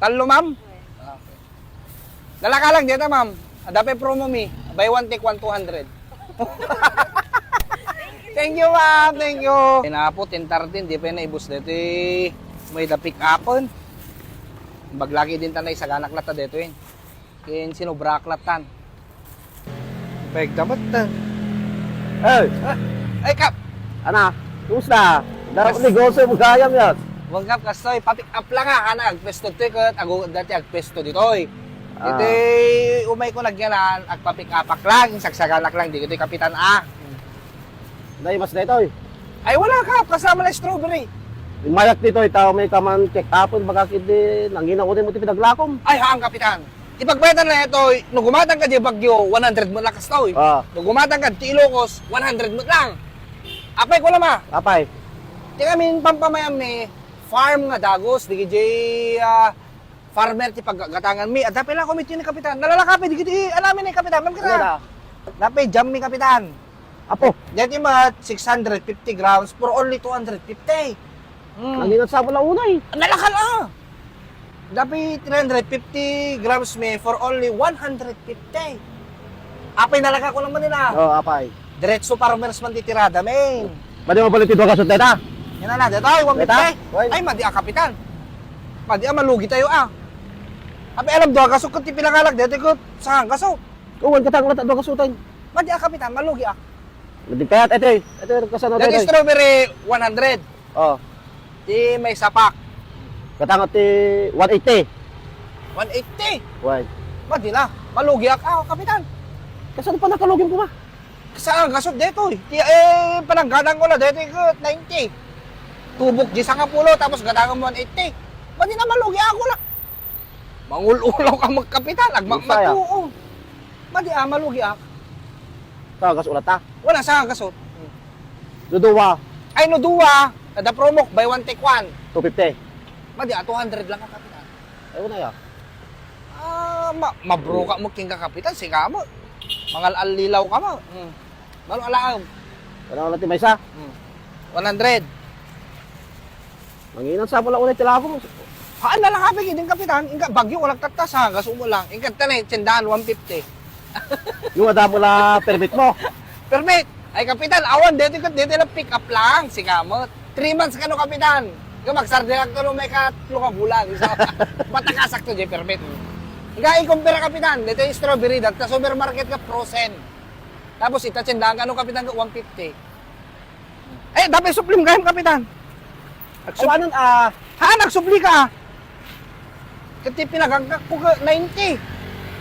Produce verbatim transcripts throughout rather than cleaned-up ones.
Tallo, ma'am? Lalaka lang dita, ma'am. Adda pay promo mi. Buy one, take one, two hundred. Thank you, ma'am. Thank you. Inapo, ten thirty, di pa naibus dito eh. May da pick upon. Baglagi din tanay, saganak latta dito eh. Kin sinubrak lattan. Pagdamat na. Hey! Ah, ay, Kap! Ana, kumusta? Darap Kas- negosyo mo gayam yan. Wag, Kap, kastoy, pa-pick up lang, ah. Ana, agpesto to'y ket ago dati agpesto ditoy. Ah. Iti umay ko nagyanan, agpa-pick up lang, sagsaganak lang, di ko to'y kapitan, ah. Nay, mas daytoy. Ay, wala, Kap, kasama na strawberry. Imayak ditoy, tao may kaman check up, baga kidi, nangina ko din mo ti pinaglakom. Ay, haan, kapitan. Ipagbayatan na ito, no gumatang ka di bagyo, one hundred mo lang kastoy. Ah. No gumatang ka di Ilocos, one hundred mo lang. Apay ko naman. Apay. Ti kami pampamayan mi, farm nga dagos, di kay, ah, farmer ti paggatangan mi. Adda pay la committee ni kapitan. Nalalakapi, di kiti, anami ni kapitan. Ma'am, kita. Ano na? Napay jam mi kapitan. Apo. Dati mat, six hundred fifty grams for only two hundred fifty. Hmm. Nangina sa pala unay. Nalakal, ah. Dapat three hundred fifty grams mi for only one hundred fifty. Apay, nalaka ko naman nila. Oh, apay. Diretso farmers man ti tirada, men. Madi mo pala ti dua kasot deta? Yan na, deta, ay, one fifty. Deta? Ay, madi, ah, kapitan. Madi, ah, malugi tayo, ah. Apay, alam, dua kasot ko, ti pinangalag, deta ko, sa kasot. Kuwan, katang, dua kasotan. Madi, ah, kapitan, malugi, ah. Madi kayat, ito, eh. Ito, ito, kasano, Dati ito, eh. Strawberry, one hundred. Oh. Ti may sapak. Katangat ti one eighty. One eighty? Why? Madi na. Malugiak. Ah, kapitan. Kasano pa nakalugim ko ba? Sa gasot detoy. Ti, eh, pananggatang ko na detoy ko ninety. Tubok di sangapulo, tapos gatang mo one eighty. Madi na malugiak ako na. Mangul-ulaw ka magkapitan. Agma-, Bisaya. Matuo. Madi, ah, malugiak. Sa gas ulat, ah? Wala, sa gasot. Duduwa. Ay, no duwa, kada promo, buy one, take one. Two fifty. Madi, ah, two hundred lang ka, kapitan. Ay, wala ya. Ah, ma-, mabro ka mo, king ka, kapitan, siga mo. Mangal-alilaw ka mo. Hmm. Mano alaam? Wala, wala, ti maysa? Hmm. One hundred. Manginan sa pala unay ti lako mo. Haan na lang, kapitan, inka bagyo, walang tatta sa gas, umo lang. Inka tanay, tsendahan, one fifty. Yung ada mo la permit mo? Permit! Ay, kapitan, awan, dito ko, dito lang pick up lang, si Kamot. Three months ka no, kapitan. Nga magsardinak ka no, may katlo ka bulan. So, matakasak to, di permit. Nga, ikumpira, kapitan, dito yung strawberry, dahil sa supermarket ka, frozen. Tapos, ita, tsendahan ka no, kapitan, ka one fifty. Eh, dapat suplim kayam, kapitan. Agsub- Awanan, ah, Ha, nagsubli ka, ah. Kati pinagagak ko ka ninety.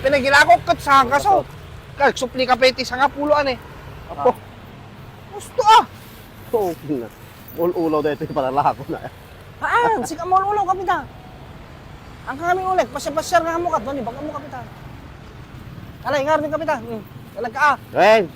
Pinagilakok kat sa kaso. Kaso. Kagsupli ka pa iti sangapulo, ane. Apo. Ah. Gusto, ah. Oo, na. Ul-ulaw dito yung panalako na. Haan, sige, maul-ulaw, kapitan. Ang kami ulit, pasya-pasya nga mo, kat, bani, baka mo, kapitan. Alay, ngar din, kapitan. Hmm. Kalag ka, ah. Ren.